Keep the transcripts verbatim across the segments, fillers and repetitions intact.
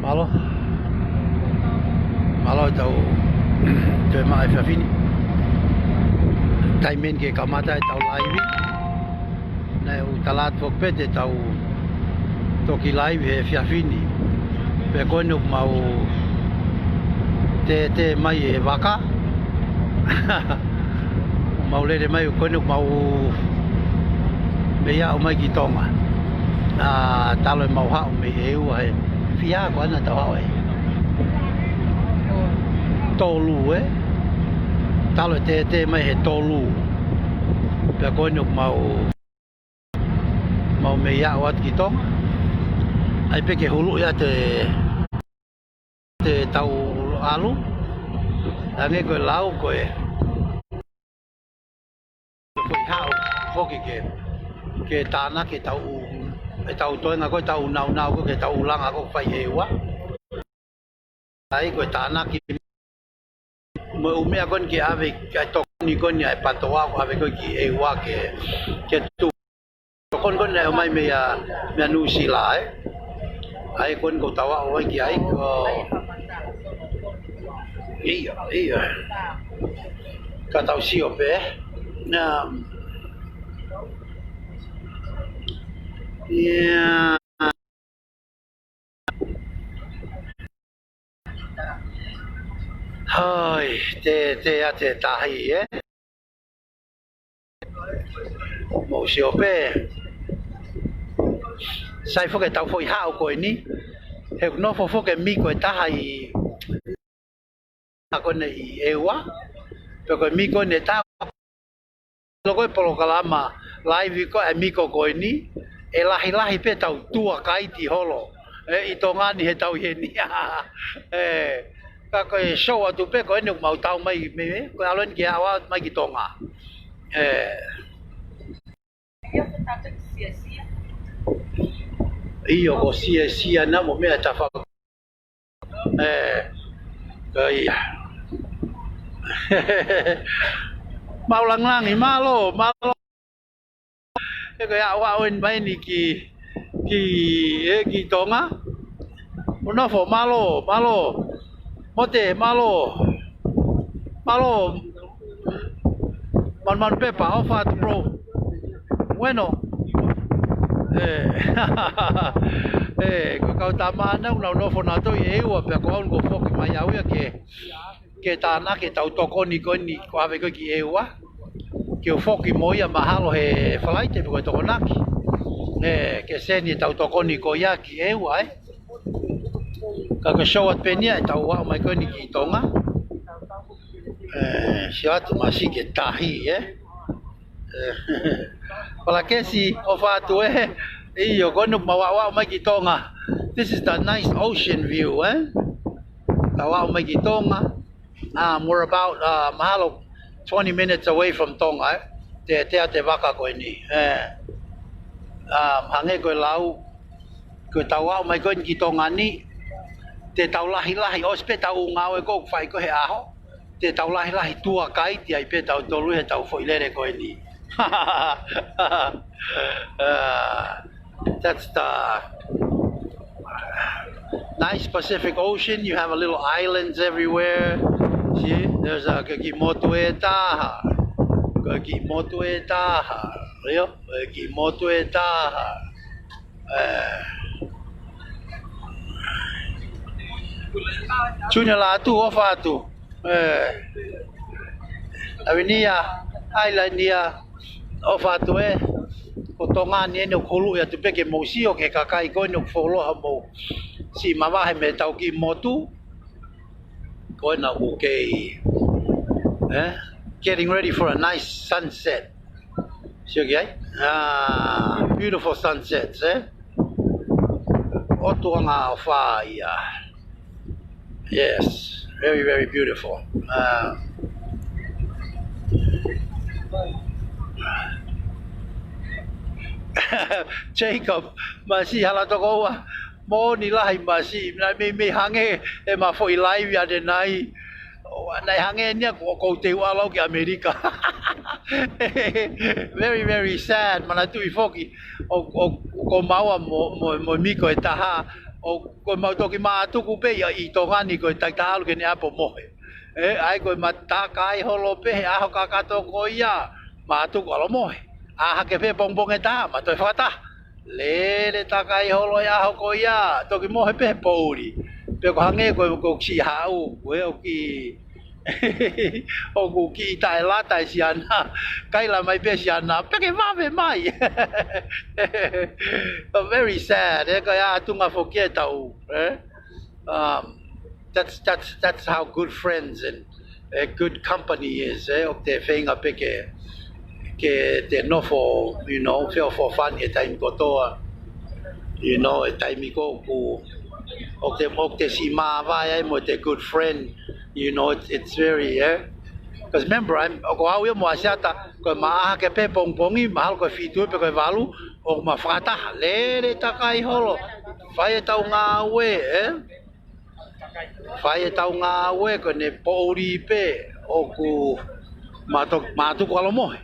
Mālō. Mālō ʻetau toe maʻu e efiafi ni. Taimi eni ke kamata ʻetau laivi. Naʻe ʻosi tala atu foki pē te tau toki laivi he efiafi ni. Pea ko eni ʻoku mau tētē mai he vaka. Mau lele mai, ko eni ʻoku mau mei aʻu mai ki Tonga. ʻA, talu ʻemau haʻu mei he ua he fiha ko ena tau haʻu ai. Tolu, ē? Talu e tētē mai he tolu. Pea ko eni ʻoku mau, mau mei aʻu atu ki Tonga. ʻAi pē ke huluʻi atu e te tau ʻalu. Hangē ko e lau ko e, ko e haʻu foki ke, ke tānaki ʻetau, ʻetau toenga ko ʻetau nāunau ko ē, ke tau langa ko ē fai he ua. ʻAi ko e tānaki mo e ʻū meʻa ko eni ke ʻave, kae tokoni ko eni ʻa e PTOA ʻo ʻave ko ē ki he ua ke, ke tuʻu. Tokoni ko eni naʻe ʻomai mei a, mei a Nuʻusila, ē. ʻAi ko eni ʻoku tau aʻu ai ki ai ko. ʻIa, ʻia. Ka tau sio pē. Na. ʻIa. Hai, tētē atu e tahi, ē? Mou sio pē. Sai foki ʻetau foʻi haʻu ko eni. He ʻoku nofo foki e miko ʻe taha ʻi a ko eni ʻi ʻEua. Pea ko e miko ʻe taha, ʻilo ko e polokalama laivi ko ē miko ko eni, ʻe lahilahi pē ʻetau tour guide holo. Ē, ʻi Tonga ni he tau ʻi heni. Ē, ka ko e show atu pē ko eni ʻoku mau tau mai mei, ko e ʻalu eni ke aʻu mai ki Tonga. Ē. ʻIo, ko Siasia na mo meʻa tafa. Ē, ko ia. Mau langilangi, mālō, mālō. Ē, ko e aʻu, aʻu eni mai eni ki, ki, ē, ki Tonga. ʻO nofo, mālō, mālō. Mote, mālō. Mālō. Manumanu Pepa, ʻofa atu, bro. Bueno. Ē. Ē, ko e kau tama naʻa nau nofo nautolu ʻi ʻEua pea ko au ʻoku ou foki mai au ia ke, ke tānaki ʻetau tokoni ko eni ʻoku ʻave ko ē ki ʻEua. Ke u foki mo ia mahalo he Falaite pe ko e Tokonaki. Ē, ke send ʻetau tokoni ko ia ki ʻEua, ē. Ka ko e show atu pē eni ia ʻetau aʻu mai ko eni ki Tonga. Ē, sio atu masiʻi ke tahi, ē. Ē, Palakesi, ʻofa atu, ē. ʻIo, ko eni ʻoku mau aʻu mai ki Tonga. This is the nice ocean view, ē. Tau aʻu mai ki Tonga. Um, we're about, uh, mahalo twenty minutes away from Tonga, ē. Te, te ʻa e vaka ko eni. Ē. Um, hangē ko e lau, ko ʻetau aʻu mai ko eni ki Tonga ni, te tau lahilahi, ʻosi pē ʻetau ngāue ko ē ʻoku fai ko ē he ʻaho, te tau lahilahi tour guide ai pē tautolu he ʻetau foʻi lele ko eni. Uh, that's the nice Pacific Ocean. You have a little islands everywhere. See, there's a, ko e kiʻi motu ʻe taha. Ko e kiʻi motu ʻe taha. ʻIo, ko e kiʻi motu ʻe taha. Ē. Junior Lātū, ʻofa atu. Ē. ʻAvinia, ʻAilainia, ʻofa atu, ē. Ko Tonga ni eni ʻoku huluʻi atu pē ke mou sio ki he kakai ko eni ʻoku fuoloa hoʻomou siʻi mavahe mei heʻetau kiʻi motu. Ko ena ʻoku kei, ē? Getting ready for a nice sunset. Sio ki ai. Ah, beautiful sunsets, ē? ʻOtu anga ʻofa ia. Yes, very, very beautiful. Uh, Jacob, masiʻi hala toko ua, moʻoni lahi masiʻi, naʻe meimei hangē ʻema foʻi laivi ʻanenai, ʻo, naʻe hangē eni ia ko, ko ʻeku ʻalu au ki ʻAmelika. Very, very sad, manatuʻi foki, ʻo, ʻo, ko maua mo, mo, mo e miko ʻe taha, ʻOku mau toki mātuku pē ia ʻi Tonga ni ko e takitaha ʻalu ke ne ʻapo mohe. ʻE, ʻai ko e ma takai holo pē he ʻaho kakato ko ia, mātuku ʻalu mohe. ʻĀ hake pē pongipongi ʻe taha, ma toe fakataha. Lele takai holo he ʻaho ko ia, toki mohe pē he poʻuli. Pea ko e hangē ko e, ko e siʻi haʻu, ko e ʻoku ʻoku kiʻi taʻelata e siana, kaila mai pē siana, pea ke vave mai. But very sad, ʻe, ko e ʻā tuʻunga foki e tau, ʻe? Um, that's, that's, that's how good friends and a good company is, ʻe? ʻOku te feinga pē ke, ke te nofo, you know, feʻofoʻofani e taimi kotoa, you know, e taimi ko ē ʻoku, ʻoku te, ʻoku te siʻi māvae ai mo e good friend, you know, it's, it's very, ʻe? 'Cause remember, I'm, ʻoku ou ʻi ai mo ʻAsiata, ko e ma ʻā hake pē pongipongi, mahalo ko e fitu pē ko e valu, ʻoku ma fakataha, lele takai holo, fai e tau ngāue, ʻe? Fai e tau ngāue, ko ʻene poʻuli pē, ʻoku ma to-, mātuku ʻalu mohe.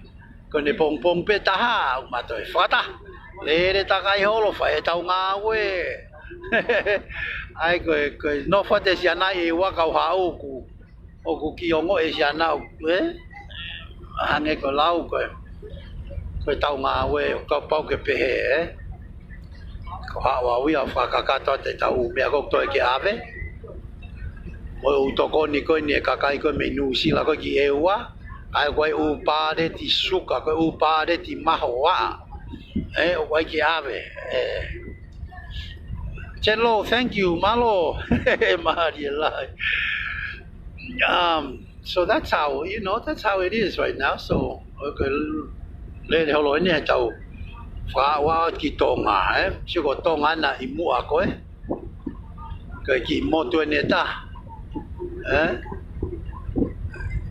Ko ʻene pongipongi pē taha, ʻoku ma toe fakataha. Lele takai holo, fai e tau ngāue. ʻAi ko e, ko e nofo atu e siana ʻi he ua kau haʻu ʻoku, ʻoku kiʻi ongoʻi e siana ʻoku, ʻe? Hangē ko e lau ko e, ko e tau ngāue, ʻoku pau ke pehē, ʻe? Ko haʻu au ia ʻo fakakakato atu e tau meʻa ko ē ʻoku toe ke ʻave. Mo e ʻū tokoni ko eni e kakai ko ē mei Nuʻusila ko ē ki ʻEua. ʻAi ko e ʻū paleti suka, ko e ʻū paleti mahoaʻa. ʻE, ʻoku ʻai ke ʻave. ʻE. Chelo, thank you, mālō. Mālie lahi. Um, so that's how, you know, that's how it is right now. So, ʻoku lele holo eni e tau fakaʻauha ki Tonga, ʻe? Sio ko Tonga na ʻi muʻa ko ē. Ko e kiʻi motu eni ʻe taha. ʻE?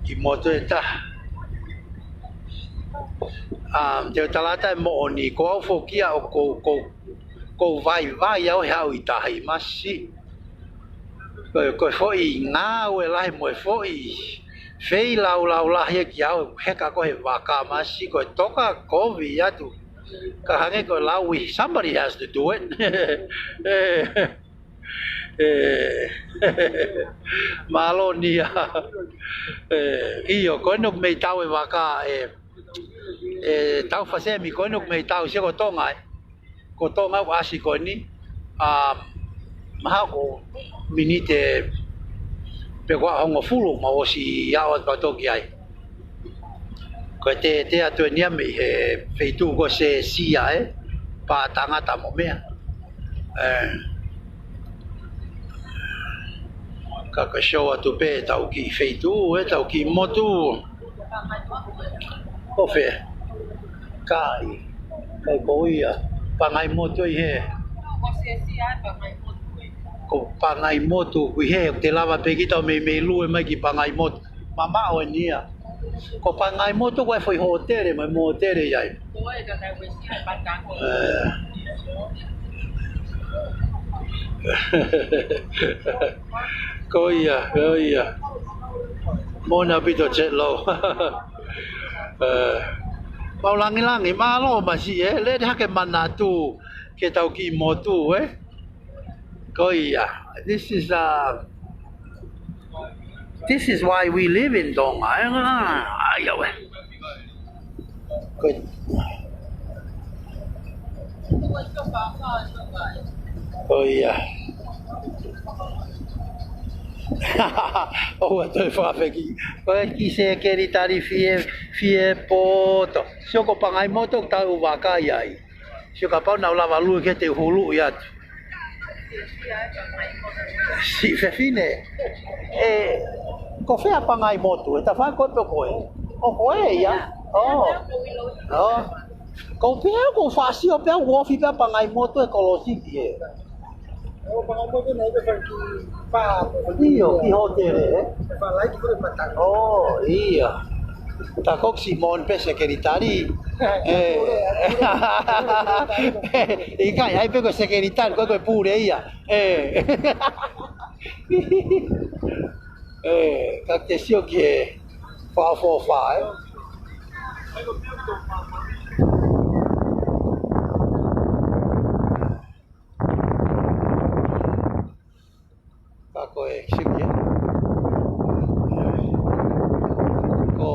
Kiʻi motu ʻe taha. Um, te u tala atu e moʻoni, ko au foki ia ʻoku, ʻoku, ʻoku vaivai au he haʻu ʻi tahi, masiʻi. Ko e, ko e foʻi ngāue lahi mo e foʻi feilaulau lahi ē kiate au, heka ko ē he vaka, masiʻi, ko e toka kovi atu. Ka hangē ko e lau ʻi, somebody has to do it. ʻE, ʻe, mālō Nia. ʻE, ʻio, ko eni ʻoku mei tau e vaka, ʻe, ʻe, tau fasemi, ko eni ʻoku mei tau, sio ko Tonga, ʻe. Ko Tonga ʻoku ʻasi ko eni, ʻa, mahalo ko e miniti pē ko e hongofulu ma ʻosi aʻu atu pea toki ai. Ko e tētē atu eni ia mei he feituʻu ko Sesia, ʻe, pā tangata mo meʻa. ʻE. Ka ka show atu pē ʻetau kiʻi feituʻu, ʻetau kiʻi motu. Ko fē? Kai. Kai ko ia. Pangaimotu ʻi hē. Ko Pangaimotu ʻi hē, te lava pē kita ʻo meimei lue mai ki Pangaimotu. Mamaʻo eni ia. Ko Pangaimotu ko e foʻi hōtele, mai mōtele ʻi ai. ʻE. Ko ia, ko ia. Moʻoni ʻaupito Chelo. ʻE. Mau langilangi, mālō masiʻi, ʻe. Lele hake manatu ki heʻetau kiʻi motu, ʻe. Ko ia. This is, uh, this is why we live in Tonga, ʻe. ʻAi, ʻauē. Ko, ko ia. ʻOua toe fakafeki. Ko e kiʻi sekelitali fie, fie poto. Sio ko Pangaimotu ʻoku tau vakai ai. Sio kapau naʻa ku lava lue ki ai te u huluʻi atu. Siʻi fefine. ʻE, ko fē ʻa Pangaimotu, ʻe tafa ko pe ko ē. ʻO ko ē ia. ʻO. ʻO. Ko pē ʻoku ou fāsio pē ʻoku ofi pē ʻa Pangaimotu he kolosi pē ē. ʻIo, ki hōtele, ʻe? ʻO, ia. Takoksi mon pe sekelitali. ʻE. ʻIkai, ʻai pē ko e sekelitali, ko e, ko e pule ia. ʻE. ʻE, ka ke sio ki he fakaʻofoʻofa, ʻe? Ko e siki, ē? Ko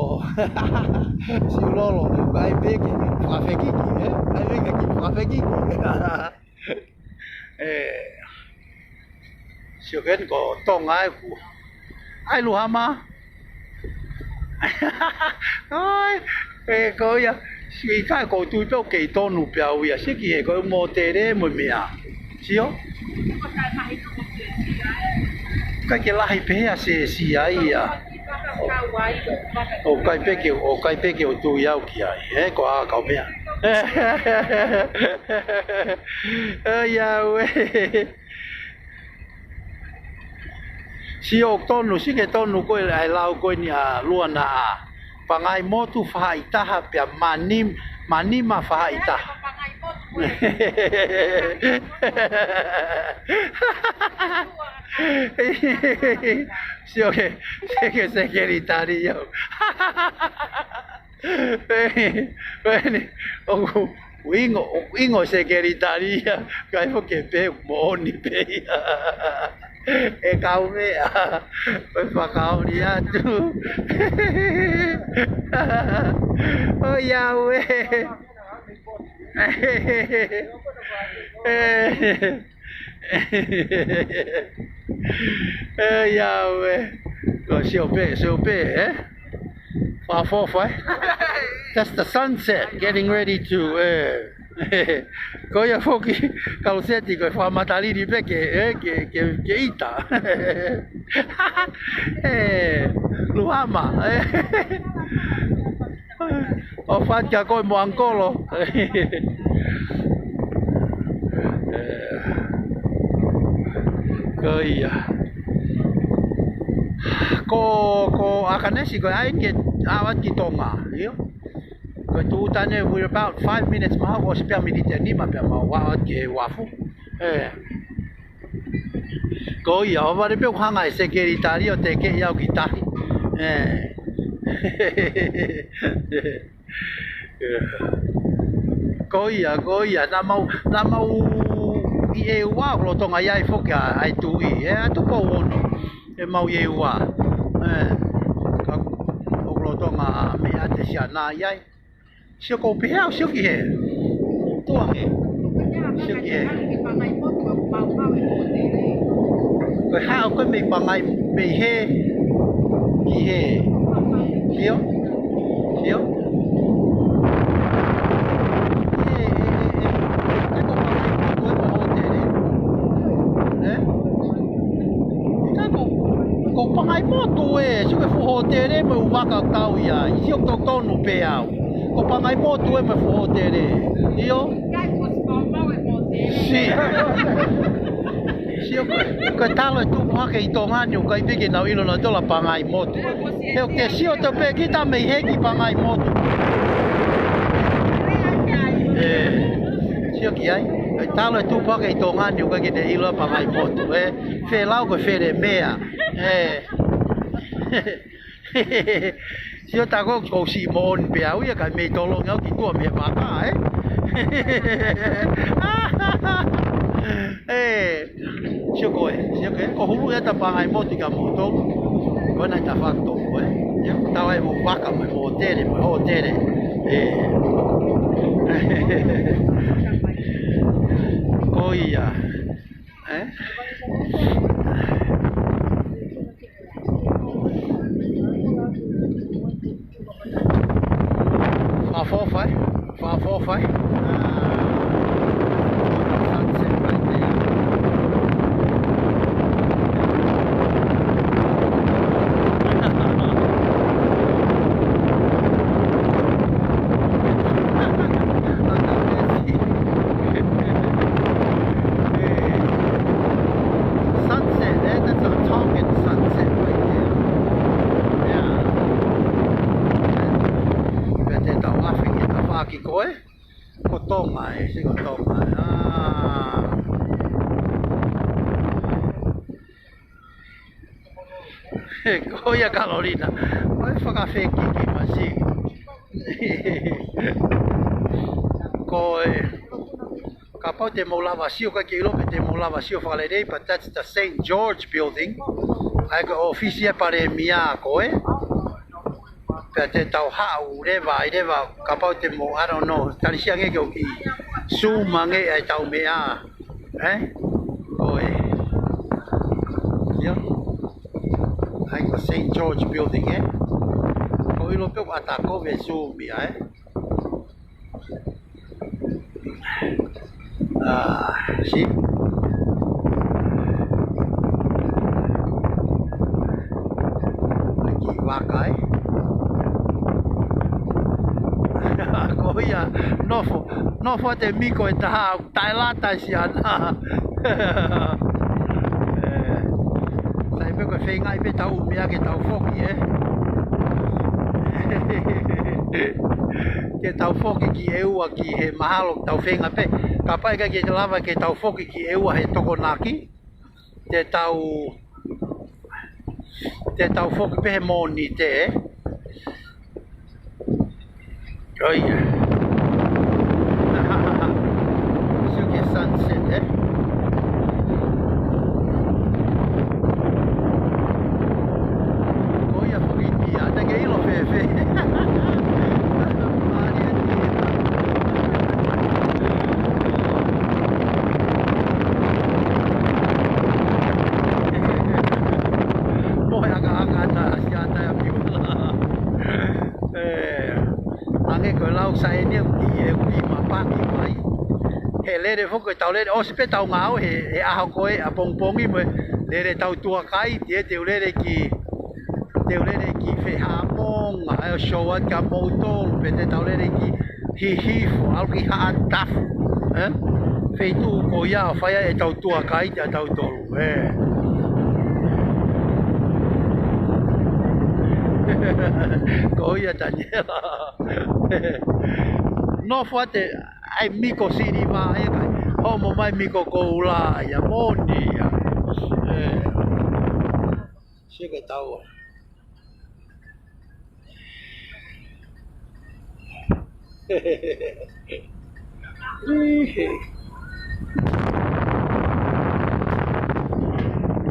Siulolo, ʻikai pē ke fakafekiki, ē? ʻIkai pē ke fakafekiki. Ē, sio ki heni ko Tonga ē, ʻoku ʻi ai Luhama. ʻAi, ē, ko ia, sio ʻikai, ʻoku ou tui pē ʻoku kei tonu pē au ia, siki ē, ko e mōtele mo e meʻa. Sio? ʻIkai ke lahi pē ia, sēsi ai ia. ʻOku ʻikai pē ke, ʻoku ʻikai pē ke u tui au ki ai, ē, ko e hā kau meʻa. ʻAi, ʻauē. Sio, ʻoku tonu, siki, ʻoku tonu ko ē ʻa e lau ko eni ʻa Luana ʻa Pangaimotu faʻahitaha pea Mani-, Manima faʻahitaha. Sio ki he, sio ki he sekelitali au. Peni, peni, ʻoku ʻingo, ʻoku ʻingo sekelitali ia, ʻikai foki ke pehē ʻoku moʻoni pē ia. ʻE kau meʻa, ʻoku fakaoli atu. ʻOi, ʻauē. ʻOi, ʻauē. Ko e sio pē, sio pē, ē? Fakaʻofoʻofa, ē? That's the sunset getting ready to, ē. Ko ia foki, Kaloseti, ko e fakamatalili pē ke, ē, ke, ke, ke ʻita. Ē, Luhama, ē. ʻOfa atu kia koe mo ʻAngikolo. Ko ia. Ko, ko ʻAkanesi, ko e ʻai ke ʻalu atu ki Tonga, ʻio. Ko e tūtane, we're about five minutes, mahalo ʻosi pē ʻa e miniti ʻe nima pea mau ʻalu atu ki he uafu. Ē. Ko ia, ʻohovale pē ʻoku hanga ʻe he sekelitali ʻo tekeʻi au ki tahi. Ē. Ko ia, ko ia, naʻa mau, naʻa mau ʻi ʻEua, ʻoku lolotonga ʻi ai foki ʻa, ʻa e tuʻi, ē, ʻa Tupou Ono, ʻe mau ʻi ʻEua. Ē, ka, ʻoku lolotonga meʻa te siana ʻi ai. Sio ko pehē au, sio ki hē. Tuʻa hē. Sio ki hē. Ko e hā ʻoku mei Pangai, mei hē ki hē. Sio? Sio? Ē, ē, ē, ē. ʻIkai ko Pangaimotu ē mo e hōtele. Ē? ʻIkai ko, ko Pangaimotu ē, sio ki he fuʻu hōtele mo e ʻū vaka ʻoku tau ʻi ai. Sio ʻoku totonu pē au. Ko Pangaimotu ē mo e fuʻu hōtele. ʻIo? Si. Sio ko, ko e talo ʻe tupu hake ʻi Tonga ni ʻoku ʻikai pē ke nau ʻilo nautolu ʻa Pangaimotu. He ʻoku ke sio atu pē kita mei hē ki Pangaimotu. Ē, sio ki ai. Ko e talo ʻe tupu hake ʻi Tonga ni ʻoku ʻikai ke ne ʻilo ʻa Pangaimotu. Ē, felau ko e fele meʻa. Ē. Sio tā ko ē ʻoku ou siʻi moʻoni pē au ia kae mei tolongi au ki tuʻa mei he vaka, ē? Ē, sio ko ē, sio ko ē, ko hulu ia ta Pangaimotu kia moutolu. Ko ena ta fakatō ko ē. Ia ko tau ai mo vaka mo hōtele, mo hōtele. Ē. Ko ia. Ē? Fakaʻofoʻofa, ē? Fakaʻofoʻofa, ē? Sunset right there. Sunset, eh? That's a Tongan sunset right there. Yeah. Pea te tau afe ki he tafaʻaki ko ē. Ko Tonga ē, sio ko Tonga ē. Ah. Ko ia Kalolina. Ko e fakafekiki masiʻi. Ko e Kapau te mou lava sio, ʻikai ke ʻilo pe te mou lava sio fakalelei, but that's the Saint George Building. ʻA ia ko e ʻōfisi ʻa e palēmia ko ē. Pea te tau haʻu leva ai leva, kapau te mou, I don't know, tali siʻi ange ke u kiʻi zoom ange ʻa e tau meʻa. Ē? Ko e. ʻIo. ʻA ia ko e Saint George Building, ē? ʻOku ou ʻilo pē ʻoku ʻatā kovi e zoom ia, ē? Ah, see? Kiʻi vaka, ē? Ko ia, nofo, nofo atu e miko ʻe taha, taʻelata siʻana. Ē, sai pē ko e feingaʻi pē tau meʻa ke tau foki, ē? Ke tau foki ki ʻEua ki he mahalo tau feinga pē. Kapau ʻe ʻikai ke lava ke tau foki ki ʻEua he Tokonaki, te tau, te tau foki pē he Mōnite, ē? ʻOi. Sio ki he sunset, ē? Ko ia foki ia, naʻe ʻikai ke ʻilo fēfē. Mālie ʻia. Mohe ʻakaʻaka ʻa Siata ia Piula. Ē, hangē ko e lau saieni ʻoku ʻi, ʻoku ʻi mapaki mai. He lele foki ko e tau lele, ʻosi pē tau ngāue he, he ʻaho ko ē ʻapongipongi mo e lele tau tuʻa kaiti, ē, te u lele ki, te u lele ki Fehamonga, ʻa e show atu kia moutolu, pe te tau lele ki Hihifo, ʻalu ki Haʻatafu, ē? Feituʻu ko ia ʻoku fai ai e tau tuʻa kaiti ʻa tautolu, ē. Ko ia Taniela. Nofo atu ʻa e miko siliva, ē, kai. Homo mai miko koula, ia moʻoni, ia. Ē. Sio ki he tau.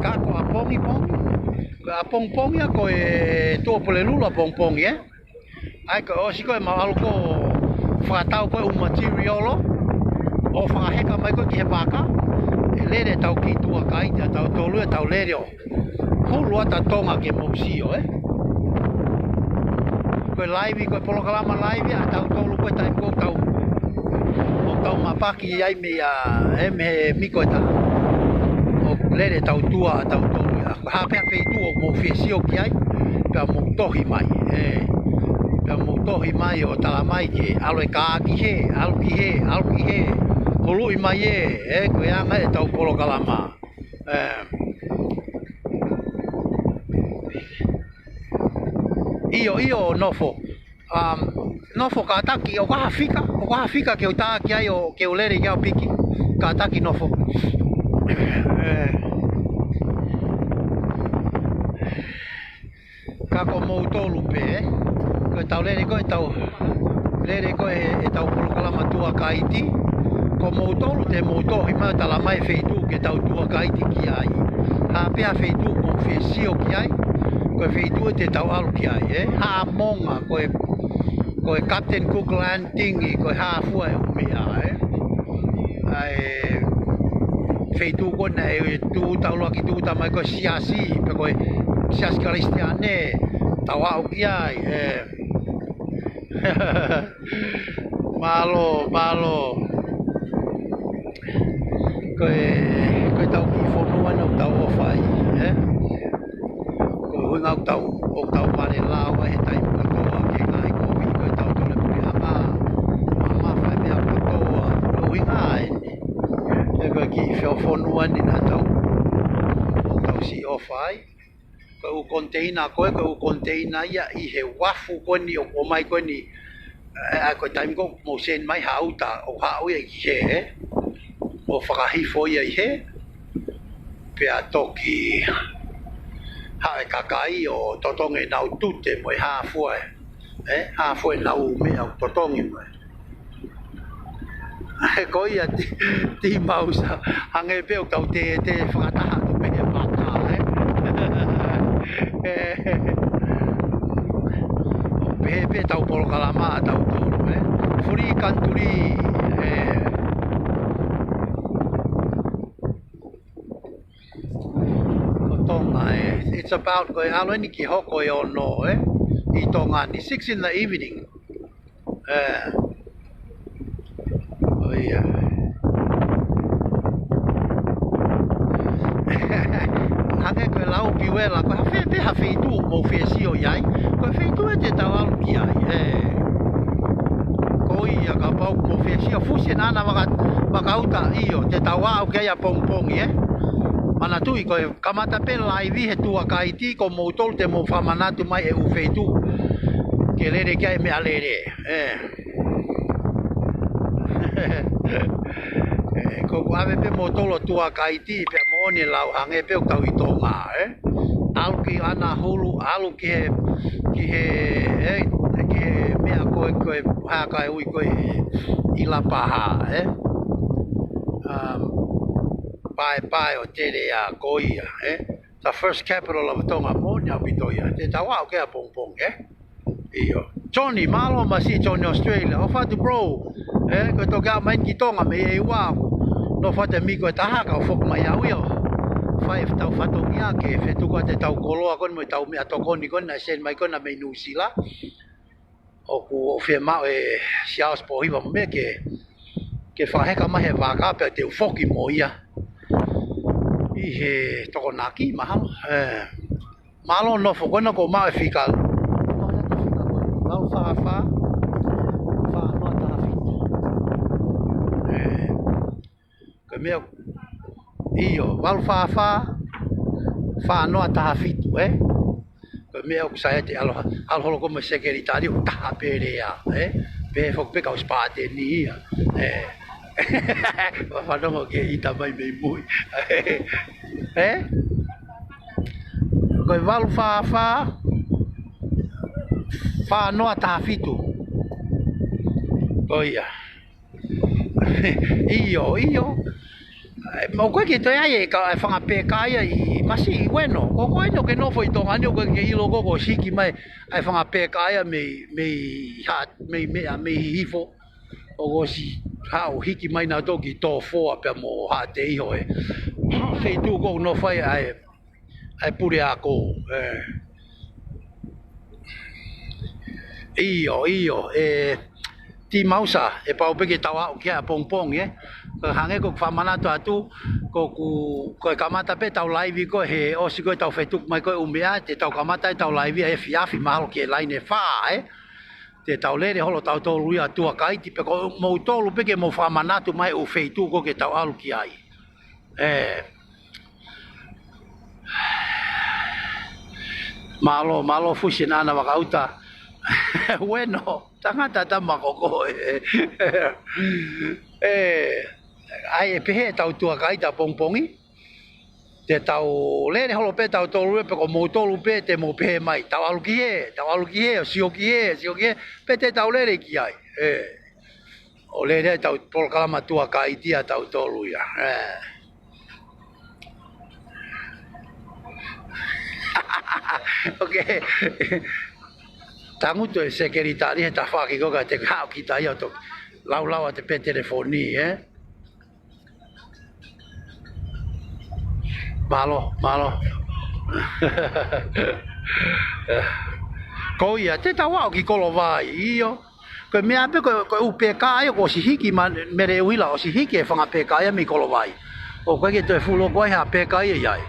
Ka ko ʻapongipongi. Ko ʻapongipongi ia ko e Tuʻapulelulu ʻapongipongi, ē? ʻA ia ko e ʻosi ko ē mau ʻalu ko ē fakatau ko ē ʻū material ʻo fakaheka mai ko ē ki he vaka. ʻE lele tau kiʻi tuʻa kaiti ʻa tautolu ʻe tau lele ʻo hulu atu ʻa Tonga ke mou sio, ē. Ko e laivi, ko e polokalama laivi ʻa tautolu ko e taimi ko ē ʻoku tau, ʻoku tau mapaki ai mei a, ē, mei he miko ʻe taha. ʻOku lele tau tuʻa ʻa tautolu ia. Ko e hā pē ha feituʻu ʻoku mou fie sio ki ai, pea mou tohi mai, ē. Pea mou tohi mai ʻo tala mai ke ʻalu e kā ki hē, ʻalu ki hē, ʻalu ki hē. Huluʻi mai ē, ē, ko e anga ʻetau polokalama. Ē. ʻIo, ʻio, nofo. Um, nofo kātaki, ʻoku ʻi ai ha fika, ʻoku ʻi ai ha fika ke u tā ki ai ʻo ke u lele ki ai ʻo piki, kātaki nofo. Ē. Ka ko moutolu pē, ko e tau lele ko ē, tau lele ko ē ʻetau polokalama tuʻa kaiti, ko moutolu te mou tohi mai ʻo tala mai feituʻu ke tau tuʻa kaiti ki ai. Hā pē ha feituʻu ʻoku mou fie sio ki ai, ko e feituʻu te tau ʻalu ki ai, ē? Haʻamonga, ko e, ko e Captain Cook Landing, ko e hā fua e ʻū meʻa, ē? ʻA e feituʻu ko ē naʻe tūʻuta ʻuluaki tūʻuta mai ko e siasi, pe ko e siasi Kalisitiane, tau aʻu ki ai, ē. Mālō, mālō. Ko e, ko e tau kiʻi fonua ʻeni ʻoku tau ʻofa ai, ē? Ko e ʻuhinga ʻoku tau, ʻoku tau vale lao ai he taimi kotoa ki he ngaahi kovi, ko e tau tole pui hama, mamafa e meʻa kotoa, ko e ʻuhinga ʻeni. Ē, ko e kiʻi feo fonua ʻeni naʻa tau, ʻoku tau siʻi ʻofa ai. Ko e ʻū koniteina ko ē, ko e ʻū koniteina ia ʻi he uafu ko eni ʻoku ʻomai ko eni, ē, ʻa ko e taimi ko ē ʻoku mou send mai ha uta ʻo haʻu ia ki hē, ʻo fakahifo ia ʻi hē, pea toki haʻu e kakai ʻo totongi ʻenau tute mo e hā fua e, ē, hā fua ʻenau meʻa ʻoku totongi mo e. Ko ia ti, ti mausa, hangē pē ʻoku tau tētē fakataha atu pē he maka, ē? Ē, pehē pē ʻetau polokalama ʻatautolu, ē? Free country, ē? Ko Tonga, ē? It's about, ko e ʻalu eni ki he hoko ʻe ono, ē? ʻI Tonga ni, six in the evening. Ē. ʻO ia. Hangē ko e lau Piuela, ko e hā fē pē ha feituʻu ʻoku mou fie sio ai. Ko e feituʻu ē te tau ʻalu ki ai, ē. Ko ia kapau ʻoku mou fie sio, fusi ʻe Nana Vaka-, Vakauta, ʻio, te tau aʻu ki ai ʻapongipongi, ē. Manatuʻi ko e kamata pē laivi he tuʻa kaiti, ko moutolu te mou fakamanatu mai e ʻū feituʻu ke lele ki ai e meʻalele. Ē. Ē, ko ʻeku ʻave pē moutolu ʻo tuʻa kaiti, pea moʻoni e lau hangē pē ʻoku tau ʻi Tonga, ē? ʻAlu ki Anahulu, ʻalu ki he, ki he, ē, ki he meʻa ko ē, ko e hā kae ui ko ē ʻi Lapaha, ē? Um, paepae ʻo Telea ko ia, ē? The first capital of Tonga, moʻoni ʻaupito ia. Te tau aʻu ki ai ʻapongipongi, ē? ʻIo. Johnny, mālō masiʻi Johnny Australia. ʻOfa atu bro. Ē, ko e toki aʻu mai eni ki Tonga mei ʻEua ʻaku. Nofo atu e miko ʻe taha ka u foki mai au ʻio. Fai ʻetau fatongia ke fetuku atu ʻetau koloa ko eni mo ʻetau meʻatokoni ko eni naʻe send mai ko ena mei New Zealand. ʻOku ou fiemaʻu ʻe Siaosi Pōhiva mo meʻa ke, ke fakaheka mai he vaka pea te u foki mo ia ʻi he Tokonaki, mahalo. Ē, mālō nofo ko ena ʻoku ou maʻu e fika. Valu fā fā, fā noa taha fitu. Ē, Ko e meʻa, ʻio, valu fā fā, fā noa taha fitu, ē? Ko e meʻa ʻoku sai ʻete ʻalu, ʻalu holo ko e mo e sekelitali ʻo taha pē lea, ē? Pehē foki pē ka ʻosi pāteni ia, ē? Ua fanongo ke ʻita mai mei mui, ē? Ko e valu fā fā, fā noa taha fitu. Ko ia. ʻIo, ʻio. ʻE, ʻoku ʻikai ke toe ʻi ai e ka, e fanga peka ia ʻi, ʻi masiʻi Ueno. Ko koe eni ʻoku ke nofo ʻi Tonga ni, ʻoku ʻikai ke ʻilo koe kuo ʻosi hiki mai ʻa e fanga peka ia mei, mei ha, mei meʻa, mei Hihifo. ʻOku ʻosi haʻu hiki mai nautolu ki Tofoa pea mo Haʻateiho ē. Feituʻu ko ē ʻoku nofo ai ʻa e ʻa e puleako, ē. ʻIo, ʻio, ē, Timausa, ʻe pau pē ke tau aʻu ki ai ʻapongipongi, ē. Ko e hangē ko ʻeku fakamanatu atu, ko ʻeku, ko e kamata pē ʻetau laivi ko ē he ʻosi ko ē ʻetau fetuku mai ko ē ʻū meʻa, te tau kamata ʻetau laivi ʻa e efiafi mahalo ki he laine ʻe fā, ē. Te tau lele holo tautolu ia tuʻa kaiti pē ko moutolu pē ke mou fakamanatu mai ʻū feituʻu ko ē ke tau ʻalu ki ai. Ē. Mālō, mālō fusi ʻe Nana Vakauta. Ueno, tangata tama ko koe. Ē, ʻai ʻe pehē ʻetau tuʻa kaiti ʻapongipongi. Te tau lele holo pē tautolu ē pē ko moutolu pē te mou pehē mai. Tau ʻalu ki hē, tau ʻalu ki hē, ʻo sio ki hē, sio ki hē. Pē te tau lele ki ai. Ē. ʻO lele ʻetau polokalama tuʻa kaiti ʻatautolu ia. Ē. ʻOku tangutu e sekelitali he tafaʻaki ko ē ka te haʻu kita ia ʻo toki laulau atu pē telefoni, ē? Mālō, mālō. Ko ia, te tau aʻu ki Kolovai, ʻio. Ko e meʻa pē ko, ko e ʻū peka ia kuo ʻosi hiki mai, Mele ʻUhila ʻosi hiki e fanga peka ia mei Kolovai. ʻOku ʻikai ke toe fuʻu loko ai ha peka ia ʻi ai.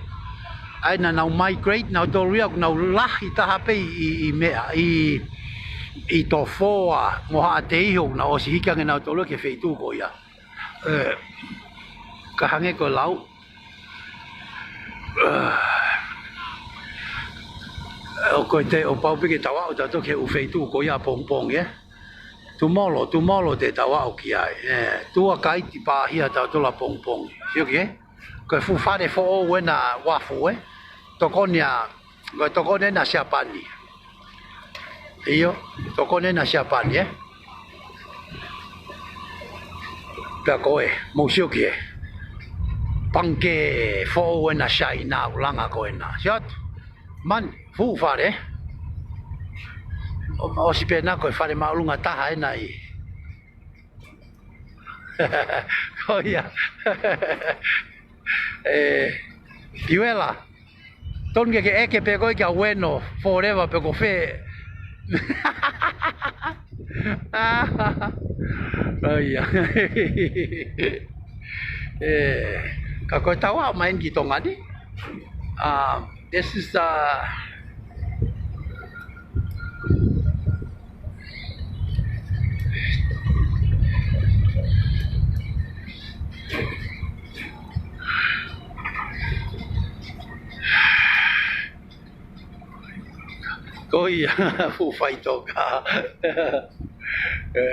ʻAi naʻa nau migrate nautolu ia, ʻoku nau lahi taha pē ʻi, ʻi, ʻi meʻa, ʻi, ʻi Tofoa mo Haʻateiho, ʻoku nau ʻosi hiki ange nautolu ia ki he feituʻu ko ia. Ē, ka hangē ko e lau. Ē, ʻoku ʻikai te, ʻo pau pē ke tau aʻu tautolu ki he ʻū feituʻu ko ia ʻapongipongi, ē? Tomorrow, tomorrow te tau aʻu ki ai, ē? Tuʻa kaiti pāhia tautolu ʻapongipongi. Sio ki hē? Ko e fuʻu fale foʻou ena uafu, ē? Tokoni ʻa, ko e tokoni ena ʻa Siapani. ʻIo, tokoni ena ʻa Siapani, ē? Pea ko e, mou sio ki he pangikē foʻou ena Saina ʻoku langa ko ena. Sio atu. Man, fuʻu fale. ʻO, ʻosi pē ena ko e fale māʻolunga taha ena ʻi. Ko ia. E, Piuela. Tonu ke ke ʻeke pē koe kia Ueno forever pe ko fē. ʻA ia. E, ka ko e tau aʻu mai eni ki Tonga ni. Um, this is, uh, Ko ia, fuʻu faʻitoka. E.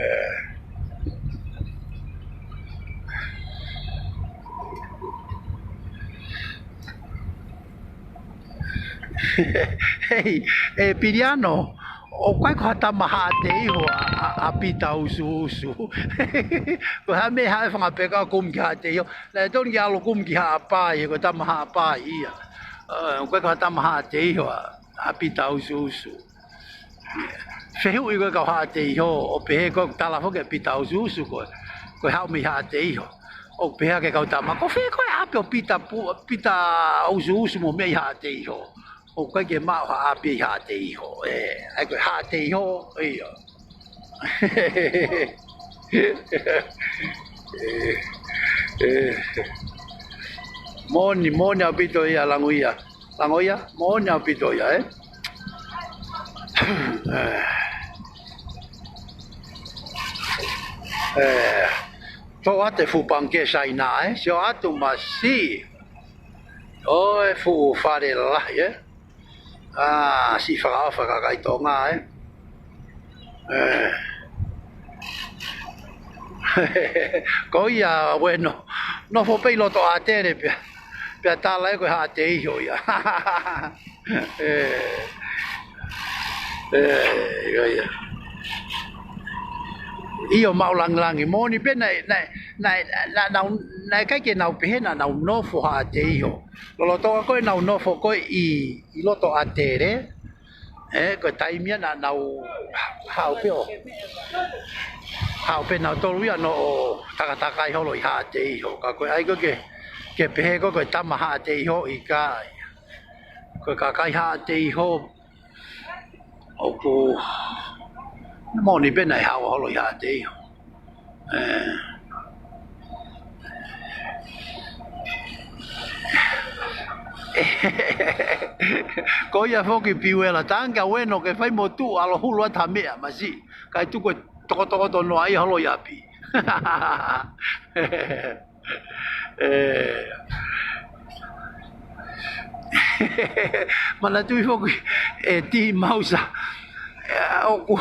Hei, e Piliano, ʻoku ʻikai ko ha tama Haʻateiho ʻa, ʻa, ʻa Pita Usuusu. Ko e hā e meʻa ʻe haʻu ai fanga peka kumi ki Haʻateiho. Naʻe tonu ke ʻalu kumi ki Haʻapai, ko e tama Haʻapai ia. E, ʻoku ʻikai ko ha tama Haʻateiho ʻa, ʻa Pita Usuusu. Fehuʻi ko e kau Haʻateiho, ʻo pehē ko e tala foki ʻa Pita Usuusu ko e, ko e haʻu mei Haʻateiho. ʻO pehē ki he kau tama, ko fē ko e ʻapi ʻo Pita Pu-, Pita Usuusu mo meʻa ʻi Haʻateiho. ʻOku ʻikai ke maʻu ha ʻapi ʻi Haʻateiho. E, ʻa ia ko e Haʻateiho, ia. E, e. Moʻoni, moʻoni ʻaupito ia, Langoia. Langoia, moʻoni ʻaupito ia, e? E. E. Toʻo atu e fuʻu pangikē Saina, e? Sio atu masiʻi. ʻO e fuʻu fale lahi, e? ʻA, siʻi fakaʻofa kakai Tonga, e? E. Ko ia Ueno, nofo pē ʻi loto ʻātele pea, pea tala ē ko e Haʻateiho ia. E. E, ko ia. ʻIo, maʻu langilangi. Moʻoni pē naʻe, naʻe, naʻe, naʻa nau, naʻe ʻikai ke nau pehē naʻa nau nofo Haʻateiho. Lolotonga ko ē ʻenau nofo ko ē ʻi, ʻi loto ʻātele, e, ko e taimi ia naʻa nau haʻu pē ʻo, haʻu pē nautolu ia ʻo takatakai holo ʻi Haʻateiho. Ka ko e ʻai ko ē ke, ke pehē ko ē ko e tama Haʻateiho, ʻikai. Ko e kakai Haʻateiho, ʻoku moʻoni pē naʻe haʻu holo ʻi Haʻateiho. E. Ko ia foki Piuela, tangi kia Ueno ke fai mo tuʻu ʻalu hulu atu ha meʻa masiʻi. Kae tuku e tokotokoto noa ia holo ʻi ʻapi. E. Manatuʻi foki, e, Tī Mausa. E, ʻoku,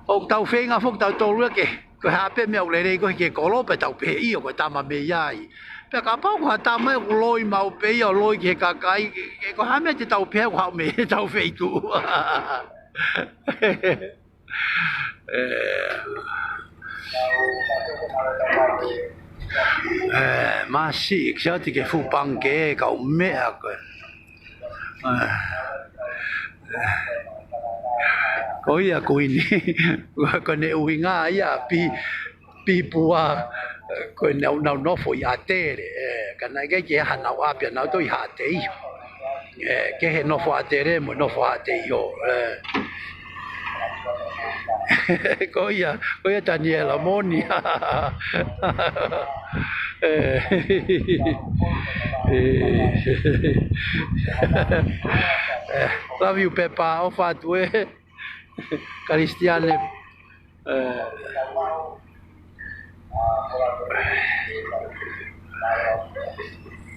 ʻoku tau feinga foki tautolu ia ke, ko e hā pē meʻa ʻoku lelei ko ē ke kolo pē tau pehē ʻio ko e tama mei ai. Pea kapau ko ha tama ʻoku loi maʻu pē ia ʻo loi ki he kakai, ke, ke ko e hā meʻa te tau pehē ʻoku haʻu mei heʻetau feituʻu. E. E, masiʻi, kiate ke fuʻu pangikē, kau meʻa ko ē. E. Ko ia Kuini, ko ʻene ʻuhinga ia pi, pipua, ko ʻenau, nau nofo ʻi ʻātele, e, ka naʻe ʻikai ke ʻi ai hanau ʻapi ʻanautolu ʻi Haʻateiho. E, kehe nofo ʻātele mo e nofo Haʻateiho, e. Ko ia, ko ia Taniela, moʻoni. E, e, e, love you, Pepa, ʻofa atu, e. Kalisitiane. E.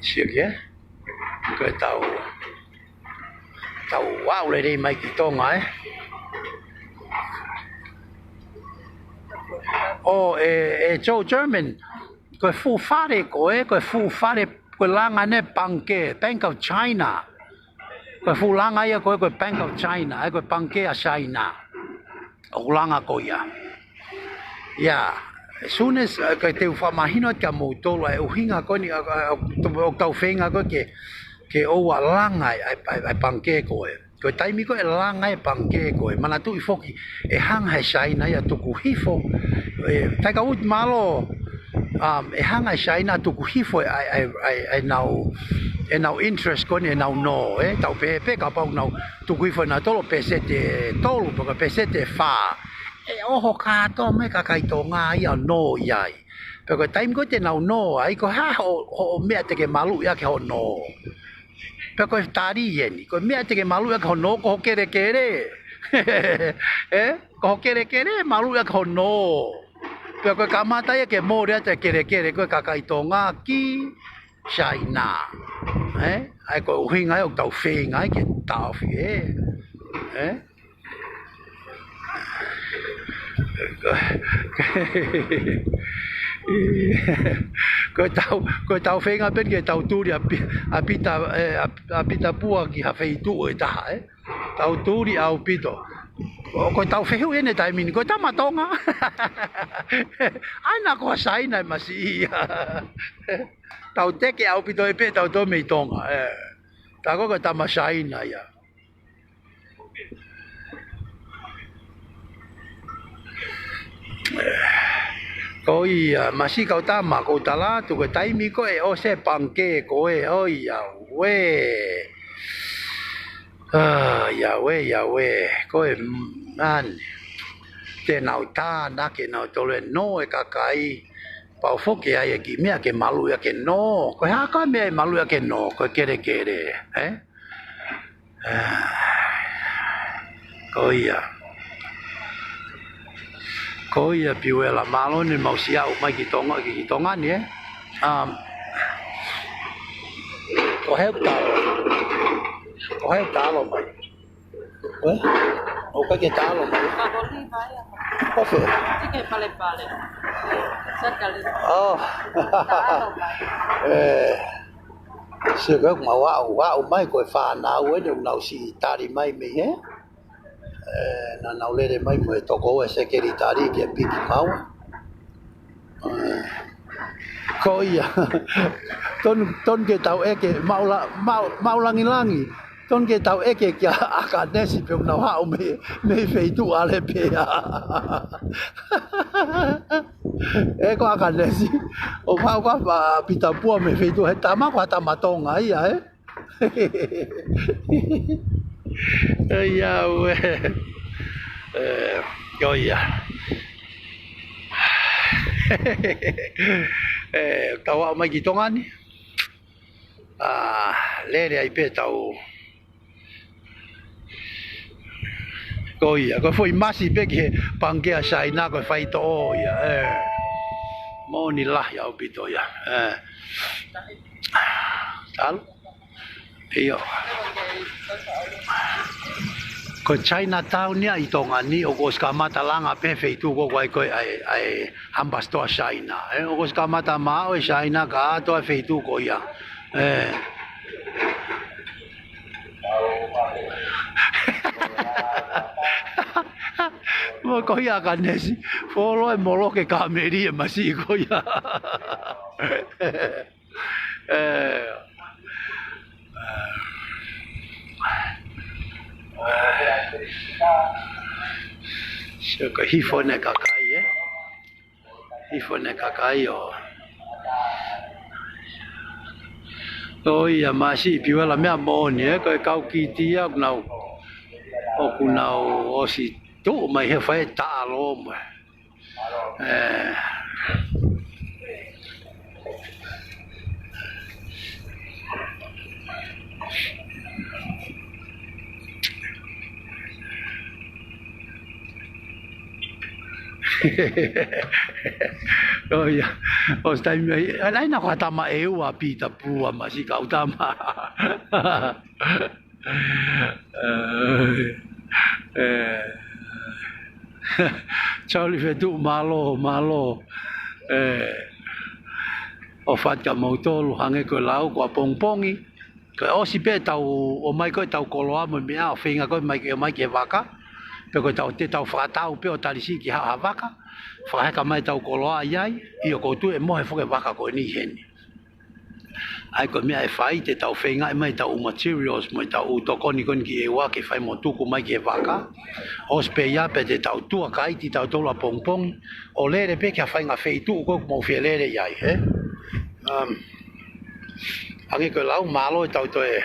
Sio ki ai. Ko e tau, tau aʻu lelei mai ki Tonga, e. ʻO e, e Joe German, ko e fuʻu fale ko ē, ko e fuʻu fale, ko e langa ʻene pangikē, Bank of China. Ko e fuʻu langa ia ko ē, ko e Bank of China, ʻa ia ko e pangikē ʻa Saina. ʻOku langa ko ia. Ia, As soon as, uh, ka te u fakamahino atu kia moutolu ʻa e ʻuhinga ko eni, uh, uh, ʻoku tau feinga ko ē ke, ke ʻoua langa ʻa e, ʻa e, ʻa e pangikē ko ē. Ko e taimi ko ē ʻe langa ai e pangikē ko ē, manatuʻi foki, ʻe hanga ʻe Siaina ia ʻo tuku hifo, ē, Tiger Woods mālō, um, ʻe hanga ʻe Siaina ʻo tuku hifo ʻa e, ʻa e, ʻa e, ʻa e, ʻa e nau, ʻenau interest ko eni, ʻenau nō, ē, tau pehē pē kapau nau tuku hifo ʻenautolu ʻo pēseti ʻe tolu, pe ko e pēseti ʻe fā. ʻE ʻoho kātoa mai e kakai Tonga ia ʻo nō ʻi ai. Pea ko e taimi ko ē te nau nō ai, ko e hā hoʻo, hoʻo meʻa te ke maluʻi ʻaki hoʻo nō? Pea ko e tali eni, ko e meʻa te ke maluʻi ʻaki hoʻo nō, ko hoʻo kelekele. Ē? Ko hoʻo kelekele, maluʻi ʻaki hoʻo nō. Pea ko e kamata ia ke mole atu e kelekele ko ē ʻa e kakai Tonga ki Siaina. Ē? ʻA ia ko e ʻuhinga ia ʻoku tau feinga ai ke taʻofi, ē? Ē? Ko ʻetau, ko ʻetau feinga pē ke tau tuli ʻa Pi-, ʻa Pita, ē, ʻa, ʻa Pita Pua ki ha feituʻu ʻe taha, ē? Tau tuli ʻaupito. ʻO ko ʻetau fehuʻi eni he taimi ni, ko e tama Tonga. ʻAi naʻa ko Siaina ʻe masiʻi ia. Tau teke ʻaupito ē pē tau tō mei Tonga, ē. Tā ko ē ko e tama Siaina ia. Ko ia, masiʻi kau tama, ʻoku ou tala atu ko e taimi ko ē ʻosi e pangikē ko ē, ʻoiauē. ʻA, ʻiauē, ʻiauē, ko e, mm, ʻane. Te nau tānaki ʻenautolu e nō e kakai, pau foki ʻe ʻi ai e kiʻi meʻa ke maluʻi ʻaki e nō. Ko e hā e kiʻi meʻa ʻe maluʻi ʻaki e nō, ko e kelekele, ē? Ko ia. Ko ia Piuela, mālō ʻene mau siʻi aʻu mai ki Tonga, ki, ki Tonga ni, ē? Um, ko e hā e talo. Ko e hā e talo mai. Ē? ʻOku ʻikai ke talo mai. Ka holi mai a. Ko fē? Tike palepale. Sakali. Oh. Talo mai. Ē. Sio ko ē ʻoku mau aʻu, aʻu mai ko e fānau eni ʻoku nau siʻi tali mai mei hē. Ē, naʻa nau lele mai mo e tokoua e sekelitali ke piki maua. Ē, ko ia. Tonu, tonu ke tau ʻeke, maʻu la-, maʻu, maʻu langilangi. Tonu ke tau ʻeke kia ʻAkanesi pe ʻoku nau haʻu mei, mei feituʻu ʻAlepea. Ē ko ʻAkanesi, ʻoku haʻu ko ē ʻa Pita Pua mei feituʻu, he tama ko e tama Tonga ia, ē? ʻIauē. Ē, ko ia. Ē, tau aʻu mai ki Tonga ni. ʻA, lele ai pē tau. Ko ia, ko e foʻi masi pē ki he pangikē ʻa Siaina ko e faitoʻo ia, ē. Moʻoni lahi ʻaupito ia, ē. Talu? ʻIo. Ko Chinatown ia ʻi Tonga ni, ʻoku ʻosi kamata langa pē feituʻu ko ē ʻoku ʻi ai ko ē ʻa e, ʻa e Humble Store Siaina, ē. ʻOku ʻosi kamata maʻu ʻe Siaina ka ʻoatu ʻa e feituʻu ko ia. Ē. Mo ko ia ʻAkanesi, folo e moloke kameli e masiʻi ko ia. Ē. Sio ko e hifo ʻene kakai, ē? Hifo ʻene kakai ʻo. ʻOiauē masiʻi Piuela, meʻa moʻoni, ē, ko e kau kiti ia ʻoku nau, ʻoku nau ʻosi tuʻu mai he fai e taʻalo mo e. Ē. ʻOiauē. ʻOsi taimi ai, ʻa, ʻai naʻa ko ha tama ʻe ua ʻa Pita Pua masiʻi kau tama. Ē, ē. Charlie Fetuʻu, mālō, mālō. Ē, ʻofa atu kia moutolu, hangē ko e lau ko ʻapongipongi. Ko e ʻosi pē ʻetau ō mai ko ē ʻetau koloa mo e meʻa ʻo feinga ko ē mai ke ō mai ki he vaka. Pe ko e tau, te tau fakatau pē ʻo talisiʻi ki ha, ha vaka, fakaheka mai ʻetau koloa ʻi ai, ʻio ʻoku ou tui ʻe mohe foki e vaka ko eni heni. ʻA ia ko e meʻa ʻe fai, te tau feingaʻi mai ʻetau ʻū materials mo ʻetau ʻū tokoni ko eni ki ʻEua ke fai mo tuku mai ki he vaka. ʻOsi pē ia pea te tau tuʻa kaiti tautolu ʻapongipongi, ʻo lele pē ki ha faʻahinga feituʻu ko ē ʻoku mou fie lele ʻi ai, ē? Um, hangē ko e lau, mālō e tau toe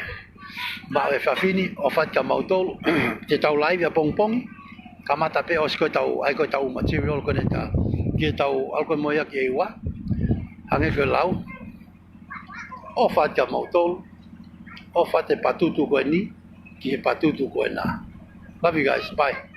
maʻu e efiafi ni, ʻofa atu kia mautolu, te tau laivi ʻapongipongi, kamata pē ʻosi ko ē ʻetau, ʻa ia ko ʻetau material ko eni ta, ke tau ʻalu ko ē mo ia ki ʻEua. Hangē ko e lau, ʻofa atu kia mautolu, ʻofa atu e patutu ko eni, ki he patutu ko ena. Love you guys, bye.